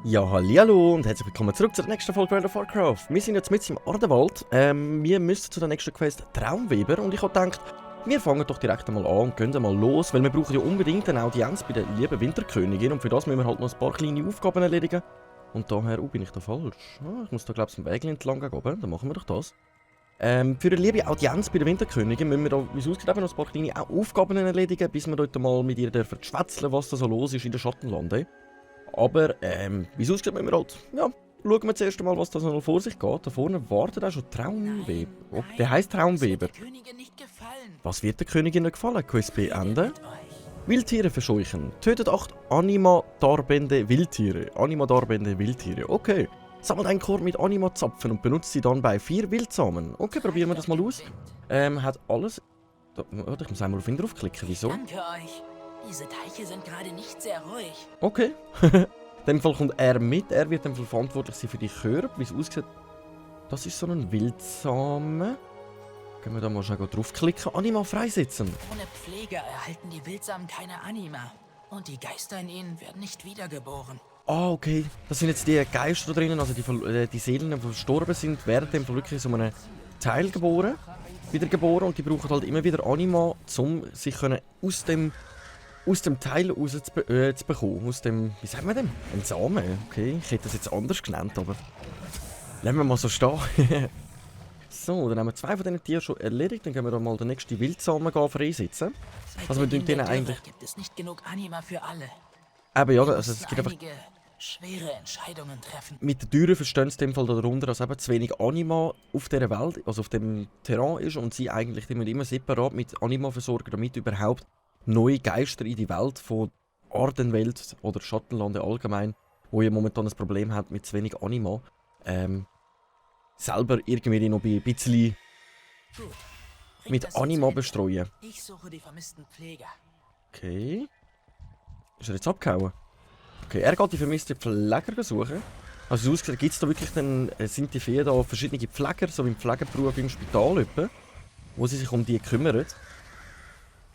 Ja, hallihallo und herzlich willkommen zurück zu der nächsten Folge World of Warcraft. Wir sind jetzt mitten im Ardenwald. Wir müssen zu der nächsten Quest Traumweber und ich habe gedacht, wir fangen doch direkt einmal an und gehen mal los, weil wir brauchen ja unbedingt eine Audienz bei der lieben Winterkönigin und für das müssen wir halt noch ein paar kleine Aufgaben erledigen. Und daher, bin ich da falsch? Ich muss da glaube ich einen Weg entlang gehen, dann machen wir doch das. Für eine liebe Audienz bei der Winterkönigin müssen wir da, wie es aussieht, noch ein paar kleine Aufgaben erledigen, bis wir dort mal mit ihr schwätzeln, was da so los ist in den Schattenlanden. Aber, wie es aussieht, müssen wir halt, ja, schauen wir zuerst mal, was da so noch vor sich geht. Da vorne wartet auch schon Traumweber. Oh, der heisst Traumweber. Was wird der Königin nicht gefallen? Quiz beenden. Wildtiere verscheuchen. Tötet 8 Anima-darbende Wildtiere. Anima-darbende Wildtiere. Okay. Sammelt einen Korb mit Anima-Zapfen und benutzt sie dann bei 4 Wildsamen. Okay, probieren wir das mal aus. Hat alles... Warte, ich muss einmal auf ihn draufklicken. Wieso? Danke euch. Diese Teiche sind gerade nicht sehr ruhig. Okay. In dem Fall kommt er mit. Er wird in dem Fall verantwortlich sein für die Körbe. Wie es aussieht. Das ist so ein Wildsamen. Können wir da mal schnell draufklicken. Anima freisetzen. Ohne Pflege erhalten die Wildsamen keine Anima. Und die Geister in ihnen werden nicht wiedergeboren. Ah, okay. Das sind jetzt die Geister da drinnen, also die Seelen, die verstorben sind, werden dem wirklich so einem Teil wiedergeboren. Und die brauchen halt immer wieder Anima, um sich aus dem Teil raus zu bekommen. Aus dem, wie sagt man dem? Ein Samen. Okay, ich hätte das jetzt anders genannt, aber lassen wir mal so stehen. So, dann haben wir 2 von diesen Tieren schon erledigt. Dann können wir dann mal den nächsten Wildsamen freisetzen. Also wir tun denen eigentlich... Gibt es nicht genug Anima für alle. Eben ja, also es gibt einfach... schwere Entscheidungen treffen. Mit der Türe verstehen sie in dem Fall darunter, dass eben zu wenig Anima auf dieser Welt, also auf dem Terrain ist und sie eigentlich immer separat mit Anima versorgen, damit überhaupt neue Geister in die Welt von Ardenwelt oder Schattenlande allgemein, wo ja momentan ein Problem hat mit zu wenig Anima, selber irgendwie noch ein bisschen mit Anima bestreuen. Ich suche die vermissten Pfleger. Okay. Ist er jetzt abgehauen? Okay, er geht die vermissten Pfleger suchen. Also so gibt es da wirklich dann, sind die Feen da verschiedene Pfleger, so wie im Pflegeberuf im Spital etwa, wo sie sich um die kümmern.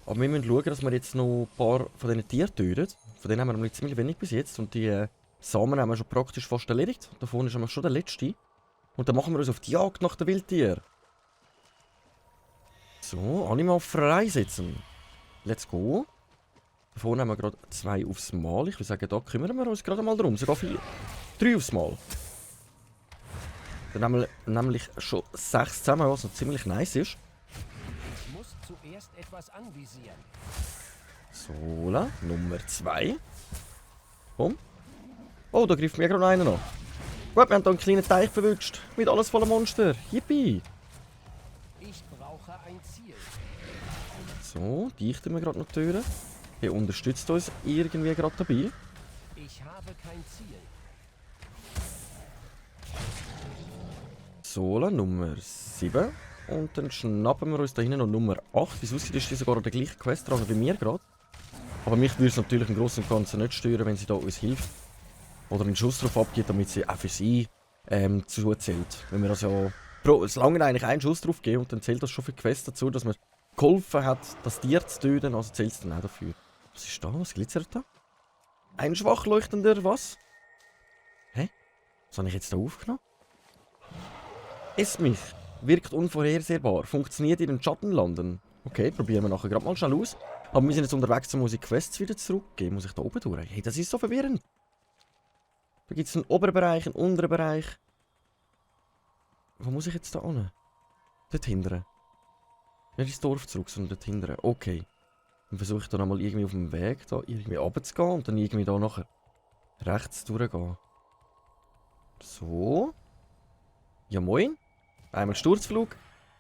Aber wir müssen schauen, dass wir jetzt noch ein paar von diesen Tieren töten. Von denen haben wir noch ziemlich wenig bis jetzt. Und die Samen haben wir schon praktisch fast erledigt. Da vorne ist schon der letzte. Und dann machen wir uns auf die Jagd nach den Wildtieren. So, Anima freisetzen. Let's go. Da vorne haben wir gerade 2 aufs Mal. Ich würde sagen, da kümmern wir uns gerade mal drum. Sogar 4. 3 aufs Mal. Dann haben wir nämlich schon 6 zusammen, was noch ziemlich nice ist. Zuerst etwas anvisieren. So, Nummer 2. Komm. Oh, da greift mir gerade einer an. Gut, wir haben hier einen kleinen Teich verwünscht. Mit alles voller Monster. Yippie. Ich brauche ein Ziel. So, dichten wir gerade noch die Türen. Hier unterstützt uns irgendwie gerade dabei. Ich habe kein Ziel. So, Nummer 7. Und dann schnappen wir uns da hinten noch Nummer 8. Wie es aussieht, ist die sogar der gleiche Questrang wie mir gerade. Aber mich würde es natürlich im Großen und Ganzen nicht stören, wenn sie da uns hilft. Oder einen Schuss drauf abgibt, damit sie auch für sie zuzählt. Wenn wir das ja... Es lange eigentlich einen Schuss drauf geben und dann zählt das schon für die Quest dazu, dass man geholfen hat, das Tier zu töten, also zählt es dann auch dafür. Was ist da? Was glitzert da? Ein schwach leuchtender was? Hä? Was habe ich jetzt da aufgenommen? Ess mich. Wirkt unvorhersehbar. Funktioniert in den Schattenlanden. Okay, probieren wir nachher gerade mal schnell aus. Aber wir sind jetzt unterwegs, um unsere Quests wieder zurückgehen. Muss ich da oben durch? Hey, das ist so verwirrend. Da gibt es einen oberen Bereich, einen unteren Bereich. Wo muss ich jetzt da hin? Dort hinten. Nicht ins Dorf zurück, sondern dort hinten. Okay. Dann versuche ich da nochmal irgendwie auf dem Weg da irgendwie runterzugehen und dann irgendwie da nachher rechts durchgehen. So. Ja moin. Einmal Sturzflug.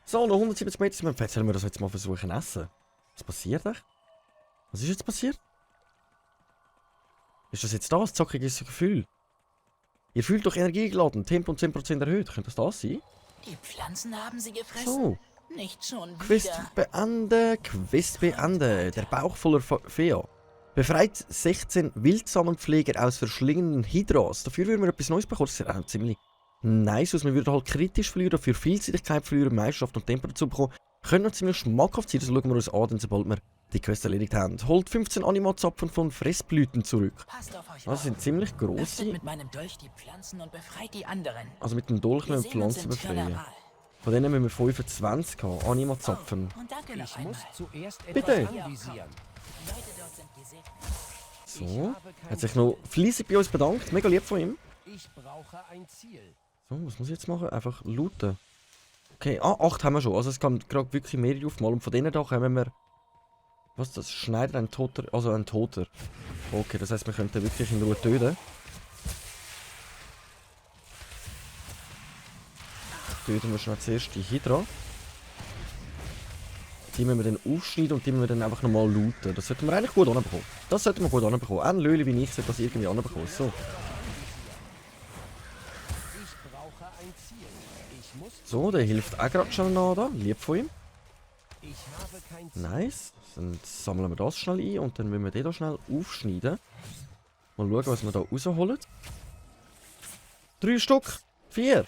So, noch 170 Meter. Jetzt sollen wir das jetzt mal versuchen zu essen. Was passiert echt? Was ist jetzt passiert? Ist das jetzt das zockige Gefühl? Ihr fühlt doch Energie geladen, Tempo um 10% erhöht. Könnte das sein? Die Pflanzen haben sie gefressen? So. Nicht schon wieder. Quest beenden. Quest beenden. Der Bauch voller Fea. Befreit 16 Wildsamenpfleger aus verschlingenden Hydras. Dafür würden wir etwas Neues bekommen. Das sieht auch ziemlich nice aus. Wir würden halt kritisch verlieren, für Vielseitigkeit verlieren, Meisterschaft und Tempo dazu bekommen. Können wir ziemlich schmackhaft sein, das schauen wir uns an, sobald wir die Quest erledigt haben. Holt 15 Animazapfen von Fressblüten zurück. Passt auf euch Das sind ziemlich Öffnet grosse. mit meinem Dolch die Pflanzen und befreit die anderen. Also mit dem Dolch Wir müssen wir sehen uns Pflanzen in befreien. Tyrnal. Von denen müssen wir 25 haben. Animazapfen. Und danke noch Ich einmal. muss zuerst etwas Bitte. anvisieren. Leute dort sind gesegnet. So. Hat sich noch fleissig bei uns bedankt. Mega lieb von ihm. Ich brauche ein Ziel. So, was muss ich jetzt machen? Einfach looten. Okay, 8 haben wir schon. Also es kann gerade wirklich mehrere auf mal. Und von denen da kommen wir... Was das? Schneider, ein Toter... Also ein Toter. Okay, das heisst, wir könnten wirklich in Ruhe töten. Töten wir schnell zuerst die Hydra. Die müssen wir dann aufschneiden und die müssen wir dann einfach nochmal looten. Das sollten wir eigentlich gut anbekommen. Das sollten wir gut anbekommen. Ein Löli wie ich sollte das irgendwie anbekommen. So. Ich brauche ein Ziel. Ich muss. So, der hilft auch gerade schon nach da. Lieb von ihm. Ich habe kein Ziel. Nice. Dann sammeln wir das schnell ein und dann müssen wir den da schnell aufschneiden. Mal schauen, was wir da rausholen. 3 Stück. 4.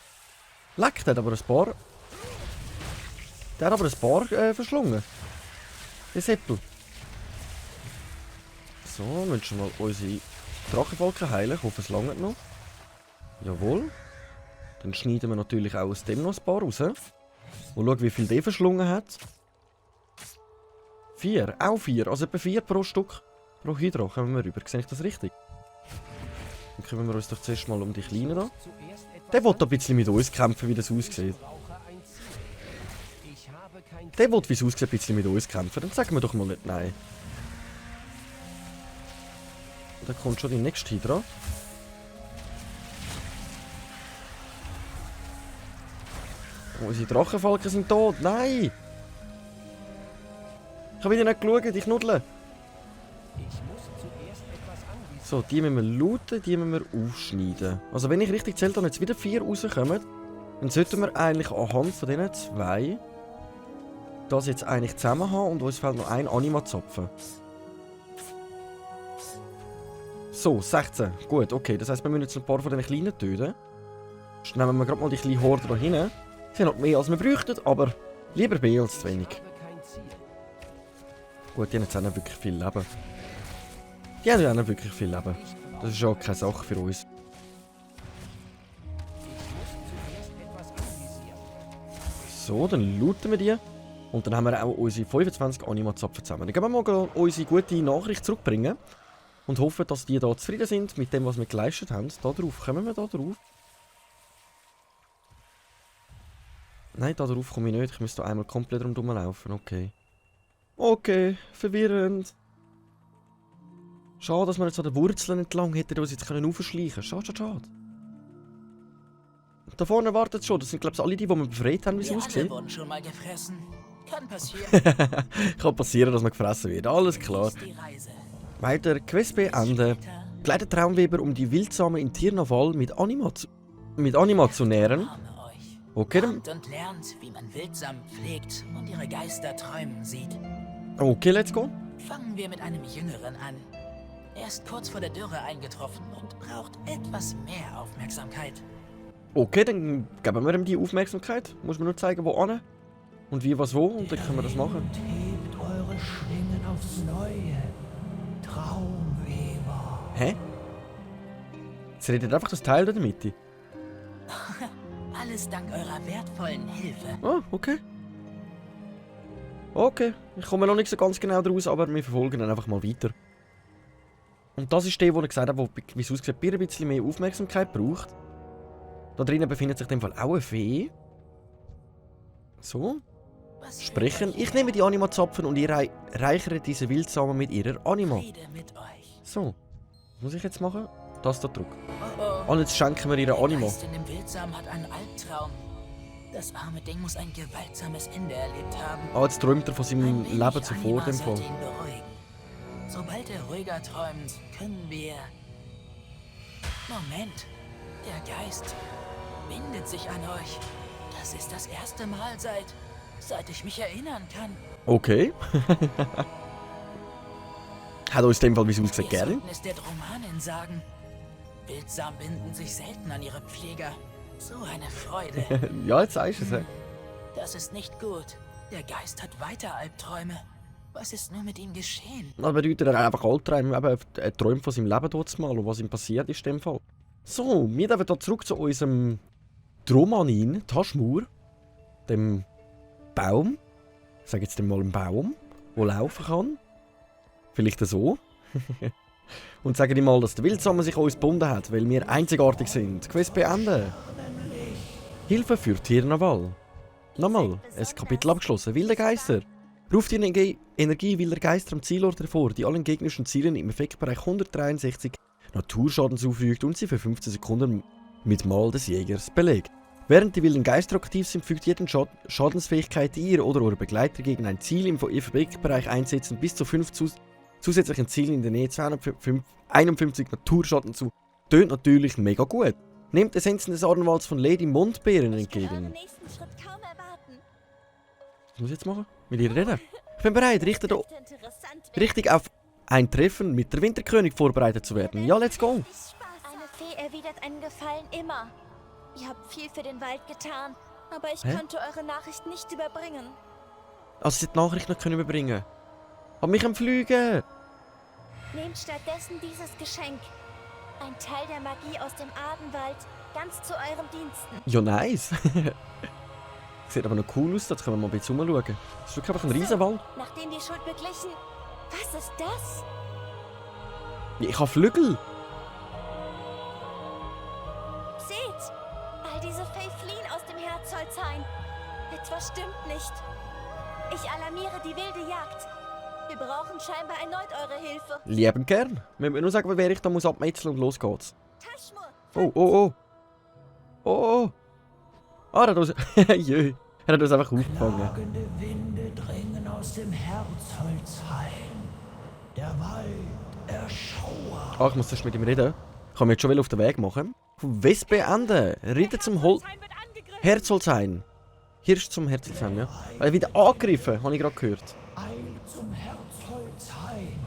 Leck, der hat aber ein paar... Der hat aber ein paar verschlungen. Der Seppel. So, wir müssen schon mal unsere Drachenfalken heilen. Ich hoffe, es langt noch. Jawohl. Dann schneiden wir natürlich auch aus dem noch ein paar raus. Und schauen, wie viel der verschlungen hat. 4, auch 4. Also etwa 4 pro Stück. Pro Hydra kommen wir rüber. Sehe ich das richtig? Dann kümmern wir uns doch zuerst mal um die Kleinen da. Zuerst etwas Der will ein bisschen mit uns kämpfen, wie das aussieht. Ich brauche ein Ziel. Ich habe kein Der will, wie es aussieht, ein bisschen mit uns kämpfen. Dann sagen wir doch mal nicht nein. Da kommt schon die nächste Hydra. Unsere Drachenfalken sind tot. Nein! Ich habe wieder nicht geschaut, ich nuddle. Ich muss zuerst etwas anvisieren. So, die müssen wir looten, die müssen wir aufschneiden. Also wenn ich richtig zählt habe, jetzt wieder 4 rauskommen, dann sollten wir eigentlich anhand von diesen 2 das jetzt eigentlich zusammen haben und uns fehlt noch ein Animazapfen. So, 16. Gut, okay. Das heisst, wir müssen jetzt ein paar von den Kleinen töten. Jetzt nehmen wir gerade mal die kleine Horde da hinten. Sie haben noch mehr als wir bräuchten, aber lieber mehr als zu wenig. Ich habe kein Ziel. Gut, die haben jetzt auch nicht wirklich viel Leben. Die haben ja auch nicht wirklich viel Leben. Das ist auch keine Sache für uns. Ich muss zuerst etwas anvisieren. So, dann looten wir die. Und dann haben wir auch unsere 25 Animazapfen zusammen. Dann gehen wir mal unsere gute Nachricht zurückbringen. Und hoffen, dass die da zufrieden sind mit dem, was wir geleistet haben. Da drauf. Kommen wir da drauf? Nein, da drauf komme ich nicht. Ich müsste da einmal komplett rumlaufen. Okay. Okay, verwirrend. Schade, dass wir jetzt an den Wurzeln entlang hätten, die uns jetzt aufschleichen können. Schade, schade, schade. Da vorne wartet schon. Das sind, glaube ich, alle die wir befreit haben, wie es Wir alle aussieht. wurden schon mal gefressen. Kann passieren. Kann passieren, dass man gefressen wird. Alles klar. Genießt die Reise. Weiter, Quest beenden. Später Gleitet Traumweber, um die Wildsame in Tirnaval mit Anima zu nähren. arme euch. Okay, dann... Kommt und lernt, wie man Wildsamen pflegt und ihre Geister träumen sieht. Okay, let's go. Fangen wir mit einem Jüngeren an. Er ist kurz vor der Dürre eingetroffen und braucht etwas mehr Aufmerksamkeit. Okay, dann geben wir ihm die Aufmerksamkeit. Muss man nur zeigen, wo an und wie, was, wo. Und dann können wir das machen. Und hebt eure Schwingen aufs Neue, Traumweber. Hä? Jetzt redet einfach das Teil da in der Mitte. Alles dank eurer wertvollen Hilfe. Ah, okay. Okay, ich komme noch nicht so ganz genau daraus, aber wir verfolgen dann einfach mal weiter. Und das ist der, wo er gesagt hat, wie es aussieht, ein bisschen mehr Aufmerksamkeit braucht. Da drinnen befindet sich in dem Fall auch eine Fee. So, Was sprechen. fällt euch Ich nehme die Animazapfen und ihr reichere diese Wildsamen mit ihrer Anima. Friede mit euch. So, was muss ich jetzt machen? Das da drücken. Oh, Und jetzt schenken wir ihre Der Anima. Geist in dem Wildsamen hat einen Albtraum. Das arme Ding muss ein gewaltsames Ende erlebt haben. Ah, jetzt träumt er von seinem Ein wenig Leben zuvor, Anima dem sollte Fall. ihn beruhigen. Sobald er ruhiger träumt, können wir... Moment. Der Geist bindet sich an euch. Das ist das erste Mal seit ich mich erinnern kann. Okay. Hat uns in dem Fall, wie es aussieht, Wir gern. sollten es der Dromanin sagen. Wildsamen binden sich selten an ihre Pfleger. So eine Freude. Ja, jetzt sagst du es. Das ist nicht gut. Der Geist hat weiter Albträume. Was ist nur mit ihm geschehen? Das bedeutet, er hat einfach Albträume, eben er träumt von seinem Leben dort mal und was ihm passiert ist in dem Fall. So, wir dürfen hier zurück zu unserem Dromanin, Taschmur, dem Baum. Ich sage jetzt mal einen Baum, der laufen kann. Vielleicht so. Und sagen ihm mal, dass der Wildsamer sich an uns gebunden hat, weil wir einzigartig sind. Quest beenden. Hilfe für Tirnaval. Nochmal, ein Kapitel abgeschlossen. Wilde Geister. Ruft die Energie wilder Geister am Zielort hervor, die allen gegnerischen Zielen im Effektbereich 163 Naturschaden zufügt und sie für 15 Sekunden mit Mal des Jägers belegt. Während die wilden Geister aktiv sind, fügt jeden Schadensfähigkeit, die ihr oder eure Begleiter gegen ein Ziel im Effektbereich einsetzen, bis zu 5 zusätzlichen Zielen in der Nähe 251 Naturschaden zu. Tönt natürlich mega gut. Nehmt Essenzen des Adenwalds von Lady Mondbeeren entgegen. Was muss ich jetzt machen? Mit ihr reden? Ich bin bereit, richtig auf ein Treffen mit der Winterkönig vorbereitet zu werden. Ja, let's go! Eine Fee erwidert einen Gefallen immer. Ihr habt viel für den Wald getan, aber ich konnte eure Nachricht nicht überbringen. Also sie die Nachricht noch können überbringen. Aber mich am Fliegen! Nehmt stattdessen dieses Geschenk. Ein Teil der Magie aus dem Adenwald, ganz zu euren Diensten. Ja, nice! Sieht aber noch cool aus, da können wir mal ein bisschen rumschauen. Das ist wirklich einfach ein Riesenwald. Nachdem die Schuld beglichen... Was ist das? Ja, ich habe Flügel! Seht! All diese Fee fliehen aus dem Herzholzhain. Etwas stimmt nicht. Ich alarmiere die wilde Jagd. Wir brauchen scheinbar erneut eure Hilfe. Lieben gern. Wir müssen nur sagen, wer ich da muss abmetzeln und los geht's. Taschmur! Oh, oh, oh. Oh, oh. Ah, er hat uns... Jö. Er hat uns einfach aufgefangen. Klagende Winde dringen aus dem Herzholzhain. Der Wald erschauert. Ah, ich muss erst mit ihm reden. Ich kann mich jetzt schon auf den Weg machen. West beenden. Reden zum Herzholzhain. Hirsch zum Herzholzhain, ja. Er wieder angegriffen, habe ich gerade gehört. Eil zum Herzholzhain.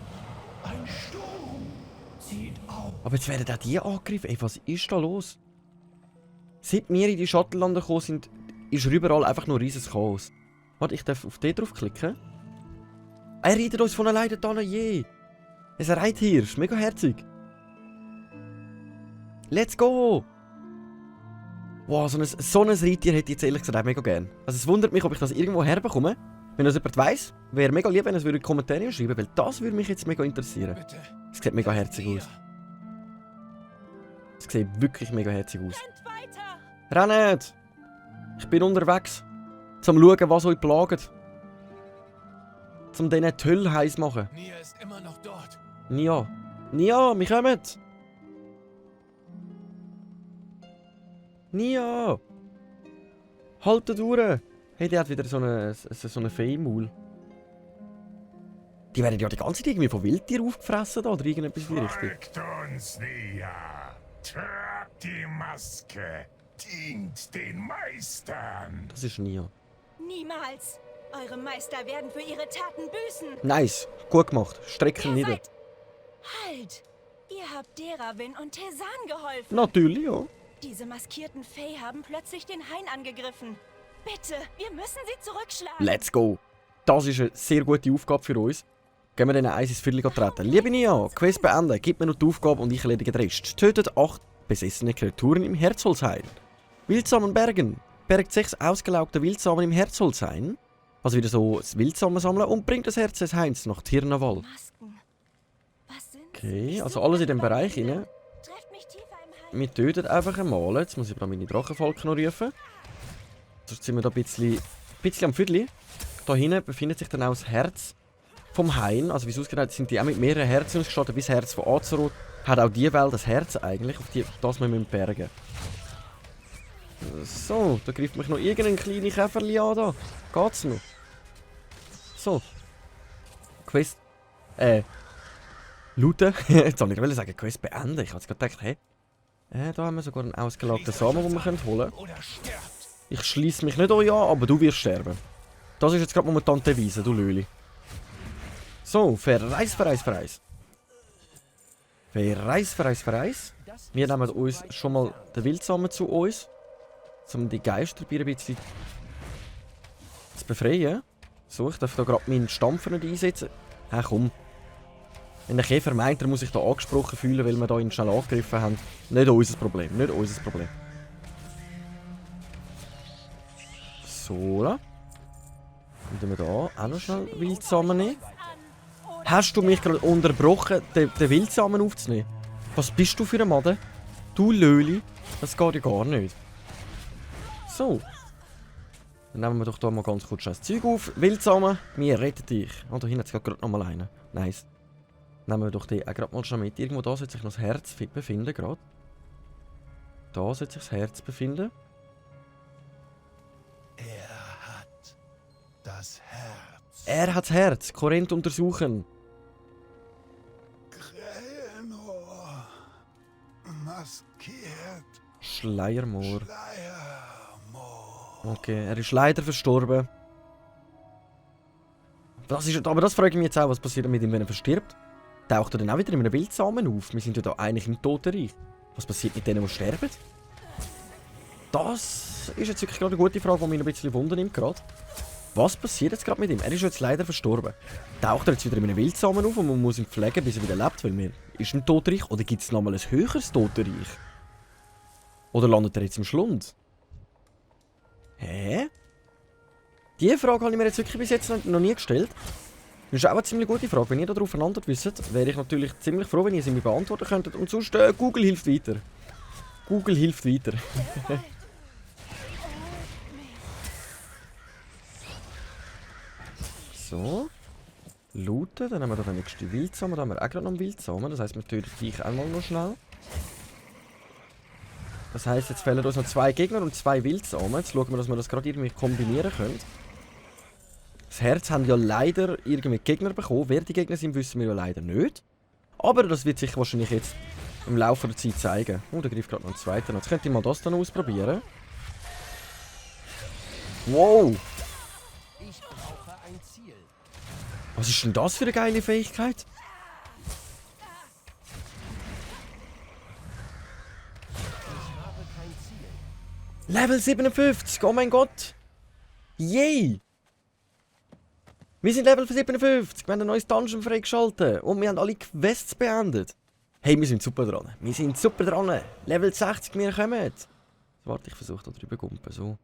Ein Sturm zieht auf. Aber jetzt werden auch die angegriffen. Ey, was ist da los? Seit wir in die Schattenlande gekommen sind, ist überall einfach nur riesiges Chaos. Warte, ich darf auf den draufklicken. Er reitet uns von alleine da, je. Es Reithirsch, mega herzig. Let's go! Wow, so ein Reittier hätte ich jetzt ehrlich gesagt auch mega gern. Also es wundert mich, ob ich das irgendwo herbekomme. Wenn das jemand weiss, wäre mega lieb, wenn es in die Kommentare schreiben, weil das würde mich jetzt mega interessieren. Bitte. Es sieht mega herzig aus. Es sieht wirklich mega herzig aus. Rennt! Ich bin unterwegs. Zum schauen, was euch plagt. Zum diesen die Hölle heiß machen. Nia ist immer noch dort. Nia! Nia, wir kommen! Nia! Haltet durch! Hey, der hat wieder so eine Fee im Maul. Die werden ja die ganze Zeit irgendwie von Wildtieren aufgefressen da, oder irgendetwas in die Richtung. Folgt uns, Nia. Tragt die Maske. Dient den Meistern. Das ist Nia. Niemals! Eure Meister werden für ihre Taten büßen! Nice! Gut gemacht. Strecken nieder. Halt! Ihr habt Deravin und Tesan geholfen. Natürlich, ja. Diese maskierten Fee haben plötzlich den Hain angegriffen. Bitte, wir müssen sie zurückschlagen. Let's go! Das ist eine sehr gute Aufgabe für uns. Gehen wir denen eins ins Viertel treten. Liebe Nia, Quest beenden. Gib mir noch die Aufgabe und ich erledige den Rest. Tötet 8 besessene Kreaturen im Herzholzhain. Wildsamen bergen. Bergt 6 ausgelaugte Wildsamen im Herzholzhain. Also wieder so das Wildsamen sammeln und bringt das Herz des Hains nach Tirnaval. Masken. Was sind Okay, also alles in dem Bereich rein. Trefft mich tiefer im Hain. Wir töten einfach einmal. Jetzt muss ich aber meine Drachenfalken noch rufen. Sonst sind wir da ein bisschen am Viertel. Da hinten befindet sich dann auch das Herz vom Hain. Also wie es aussieht, sind die auch mit mehreren Herzen ausgestattet. Wie das Herz von Azeroth hat auch die Welt das Herz eigentlich. Auf das müssen wir bergen. So, da greift mich noch irgendein kleines Käferli an. Da. Geht's noch? So. Quest. Looten. Jetzt wollte ich sagen, Quest beenden. Ich habe jetzt gerade gedacht, hey. Da haben wir sogar einen ausgelagten Samen, den wir können holen können. Oder sterbt. Ich schließe mich nicht euch an, aber du wirst sterben. Das ist jetzt gerade momentan die Devise, du Löli. So, verreis. Verreis. Wir nehmen uns schon mal den Wildsamen zu uns. um die Geister ein bisschen zu befreien. So, ich darf da gerade meinen Stampfer nicht einsetzen. Hey, komm. Wenn der Käfer meint, er muss sich da angesprochen fühlen, weil wir da ihn schnell angegriffen haben. Nicht unser Problem, nicht unser Problem. So, da. Und wir da auch noch schnell Wildsamen nehmen. Hast du mich gerade unterbrochen, den Wildsamen aufzunehmen? Was bist du für ein Mann? Du Löli, das geht ja gar nicht. So. Dann nehmen wir doch hier mal ganz kurz das Zeug auf. Wildsamen, wir retten dich. Oh, da hinten hat es gerade noch mal einen. Nice. Nehmen wir doch den auch gerade mal schnell mit. Irgendwo da sollte sich noch das Herz befinden gerade. Da sollte sich das Herz befinden. Er hat das Herz. Er hat das Herz. Korinth untersuchen. Krähenrohr. Maskiert. Schleiermoor. Schleiermoor. Okay, er ist leider verstorben. Aber das frage ich mich jetzt auch, was passiert mit ihm, wenn er verstirbt? Taucht er dann auch wieder in einem Wildsamen auf? Wir sind ja da eigentlich im Totenreich. Was passiert mit denen, die sterben? Das ist jetzt wirklich gerade eine gute Frage, die mich ein bisschen wundernimmt gerade. Was passiert jetzt gerade mit ihm? Er ist jetzt leider verstorben. Taucht er jetzt wieder in einem Wildsamen auf und man muss ihn pflegen, bis er wieder lebt? Weil wir ist im Totenreich oder gibt es nochmal ein höheres Totenreich? Oder landet er jetzt im Schlund? Hä? Diese Frage habe ich mir jetzt wirklich bis jetzt noch nie gestellt. Das ist auch eine ziemlich gute Frage. Wenn ihr darauf einander wisst, wäre ich natürlich ziemlich froh, wenn ihr sie mir beantworten könntet. Und sonst, Google hilft weiter. Google hilft weiter. So. Looten, dann haben wir da den nächsten Wildsamen. Da haben wir auch gerade noch einen Wildsamen. Das heisst, wir töten dich einmal noch schnell. Das heisst, jetzt fehlen uns noch 2 Gegner und 2 Wildsamen. Jetzt schauen wir, dass wir das gerade irgendwie kombinieren können. Das Herz haben ja leider irgendwie Gegner bekommen. Wer die Gegner sind, wissen wir ja leider nicht. Aber das wird sich wahrscheinlich jetzt im Laufe der Zeit zeigen. Oh, da greift gerade noch ein zweiter. Jetzt könnte ich mal das dann ausprobieren. Wow! Ich brauche ein Ziel. Was ist denn das für eine geile Fähigkeit? Ich habe kein Ziel. Level 57! Oh mein Gott! Yay! Wir sind Level 57! Wir haben ein neues Dungeon freigeschaltet und wir haben alle Quests beendet. Hey, wir sind super dran. Wir sind super dran. Level 60, wir kommen. So, warte, ich versuche da drüber zu gumpen. So.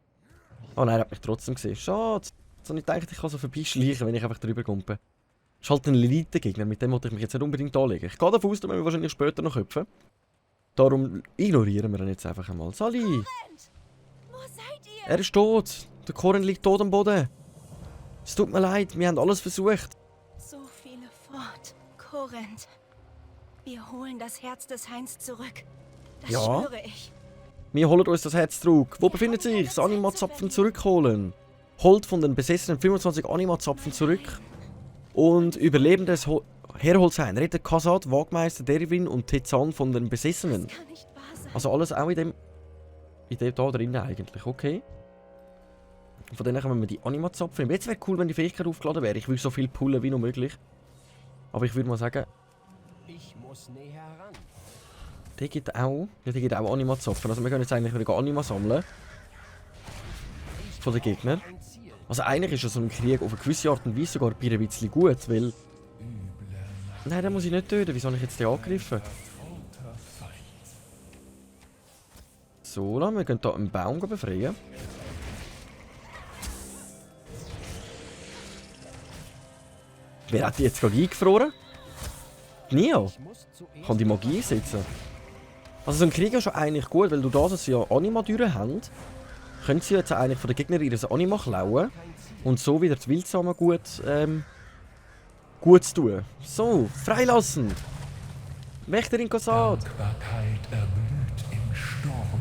Oh nein, er hat mich trotzdem gesehen. Schade. Jetzt habe ich gedacht, ich kann so vorbeischleichen, wenn ich einfach drüber gumpe. Das ist halt ein Elite-Gegner, mit dem wollte ich mich jetzt nicht unbedingt anlegen. Ich gehe davon aus, dass wir wahrscheinlich später noch köpfen. Darum ignorieren wir ihn jetzt einfach einmal. Sally! Wo seid ihr? Er ist tot. Der Koren liegt tot am Boden. Es tut mir leid, wir haben alles versucht. So viele fort. Korinth. Wir holen das Herz des Hains zurück. Das Ja? schwöre ich. Wir holen uns das Herz zurück. Wo befindet sich das Anima-Zapfen zurückholen? Holt von den Besessenen 25 Anima-Zapfen zurück. Und Überlebendes Herholzhain. Rettet Kasad, Wagmeister, Derwin und Tezan von den Besessenen. Kann nicht wahr sein. Also alles auch in dem da drinnen eigentlich, okay. Von denen können wir die Anima-Zapfen. Jetzt wäre cool, wenn die Fähigkeit aufgeladen wäre. Ich will so viel pullen wie noch möglich. Aber ich würde mal sagen, Ich muss näher heran. die gibt auch Anima-Zapfen. Also wir können jetzt eigentlich wieder Anima sammeln. Von den Gegnern. Ein Ziel. Also eigentlich ist ja so ein Krieg auf eine gewisse Art und Weise sogar ein bisschen gut, weil... Nein, den muss ich nicht töten. Wieso habe ich jetzt den angegriffen? So, dann, wir können hier einen Baum befreien. Wer hat die jetzt gerade eingefroren? Nio! Ich muss zuerst Kann die Magie einsetzen? Also so ein Krieg ist schon eigentlich gut, weil du da, dass sie ja Anima-Türen haben, können sie jetzt eigentlich von den Gegnern ihres Anima klauen und so wieder das Wildsamen gut zu tun. So, freilassen! Wächterin Kasad! Dankbarkeit erblüht im Sturm.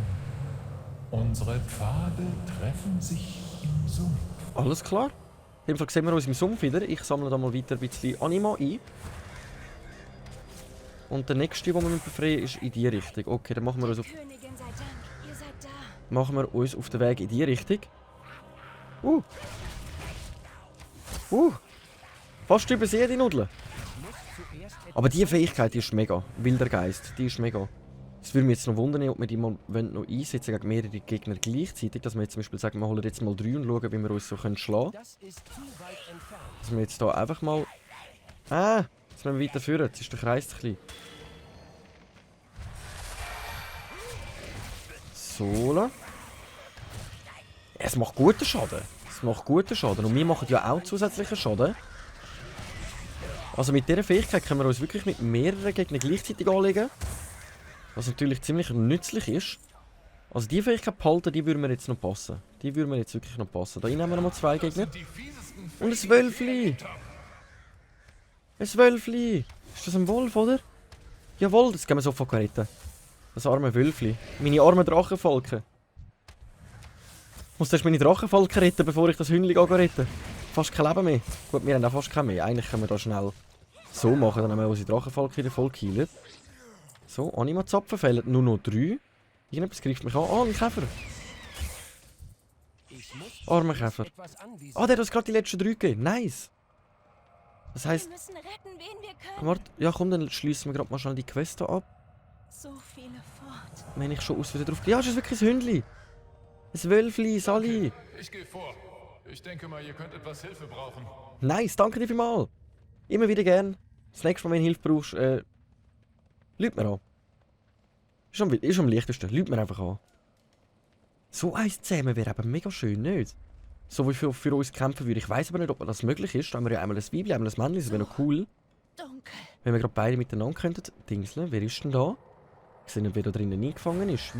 Unsere Pfade treffen sich im Sumpf. Alles klar. In dem Fall sehen wir uns im Sumpf wieder. Ich sammle da mal weiter ein bisschen Anima ein. Und der nächste, den wir befreien, ist in die Richtung. Okay, dann machen wir uns auf, Königin sei Dank. Ihr seid da. den Weg in die Richtung. Fast übersehen die Nudeln. Aber die Fähigkeit die ist mega. Wilder Geist, die ist mega. Es würde mich jetzt noch wundern, ob wir die mal noch einsetzen gegen mehrere Gegner gleichzeitig. Dass wir jetzt zum Beispiel sagen, wir holen jetzt mal 3 und schauen, wie wir uns so schlagen können. Das ist zu weit entfernt. Dass wir jetzt hier einfach mal... Ah! Jetzt müssen wir weiter führen. Jetzt ist der Kreis zu klein. So. Es macht guten Schaden. Es macht guten Schaden. Und wir machen ja auch zusätzlichen Schaden. Also mit dieser Fähigkeit können wir uns wirklich mit mehreren Gegnern gleichzeitig anlegen. Was natürlich ziemlich nützlich ist. Also die Fähigkeit behalten, die würde mir jetzt noch passen. Die würde mir jetzt wirklich noch passen. Da nehmen wir nochmal 2 Gegner. Und ein Wölfli. Ein Wölfli. Ist das ein Wolf, oder? Jawohl, das gehen wir sofort retten. Das arme Wölfli. Meine armen Drachenfalken. Ich muss erst meine Drachenfalken retten, bevor ich das Hündchen retten. Fast kein Leben mehr. Gut, wir haben auch fast kein mehr. Eigentlich können wir das schnell so machen, dann haben wir unsere Drachenfalken wieder voll geheilt. So, Anima-Zapfen fehlen nur noch 3. Irgendetwas greift mich an. Ah, ein Käfer. Armer Käfer. Ah, der hat uns gerade die letzten 3 gegeben. Nice. Das heisst... Wir müssen retten, wen wir können. Warte, ja komm, dann schließen wir gerade mal schnell die Quest hier ab. So viele fort. Wenn ich schon wieder drauf... Ja, das ist wirklich ein Hündli. Ein Wölfli, Sally. Ich gehe vor. Ich denke mal, ihr könnt etwas Hilfe brauchen. Nice, danke dir vielmals. Immer wieder gern. Das nächste Mal, wenn du Hilfe brauchst, lüt mir an. Ist am leichtesten. Lüt mir einfach an. So eins zusammen wäre eben mega schön, nicht? So wie für uns kämpfen würde. Ich weiss aber nicht, ob das möglich ist. Da haben wir ja einmal ein Weibchen, einmal ein Männchen. Das wäre noch cool. Dunkel. Wenn wir gerade beide miteinander könnten. Dingseln, wer ist denn da? Ich sehe nicht, wer da drinnen eingefangen ist.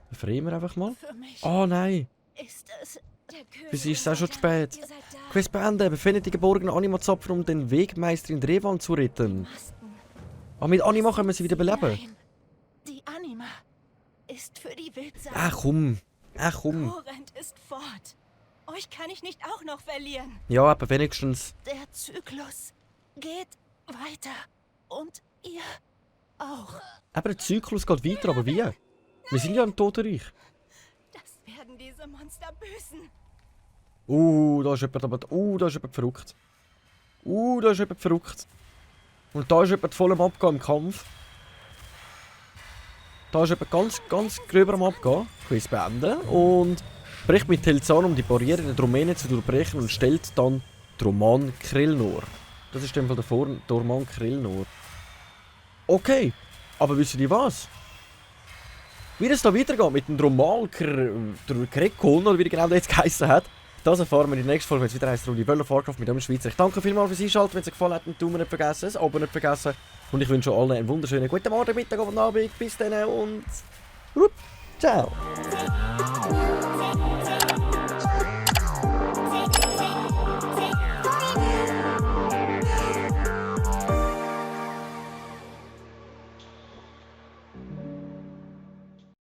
Befreien wir einfach mal. Für mich Oh nein. ist es der König. Für sie ist es auch schon zu spät. Ihr seid da. Quest beenden. Befindet die geborgenen Anima-Zapfen, um den Wegmeister in Drehwand zu retten. Masken. Aber mit Anima können wir sie wieder beleben. Nein. Die Anima ist für die Wildsau. Ach komm. Ach komm. Korent ist fort. Euch kann ich nicht auch noch verlieren. Ja, aber wenigstens. Der Zyklus geht weiter. Und ihr auch. Aber der Zyklus geht weiter, aber wie? Wir sind ja im Totenreich. Das werden diese Monster büßen. Da ist jemand, aber... da ist jemand verrückt. Da ist jemand verrückt. Und da ist jemand voll am Abgehen im Kampf. Da ist jemand ganz gröber am Abgehen. Quest beenden. Und spricht mit Telzan, um die Barriere der Dromäne zu durchbrechen und stellt dann Droman Krillnor. Das ist in dem Fall der Droman Krillnor. Okay, aber wisst ihr was? Wie es da weitergeht mit dem Droman Krekon, oder wie der genau der jetzt geheissen hat, das erfahren wir in der nächsten Folge, wenn es wieder heisst, die World of Warcraft mit dem Schweizer. Ich danke vielmals fürs Einschalten, wenn es euch gefallen hat, dann tun wir nicht vergessen, das Abo nicht vergessen. Und ich wünsche allen einen wunderschönen guten Morgen, Mittag und Abend. Bis dann und... Ciao!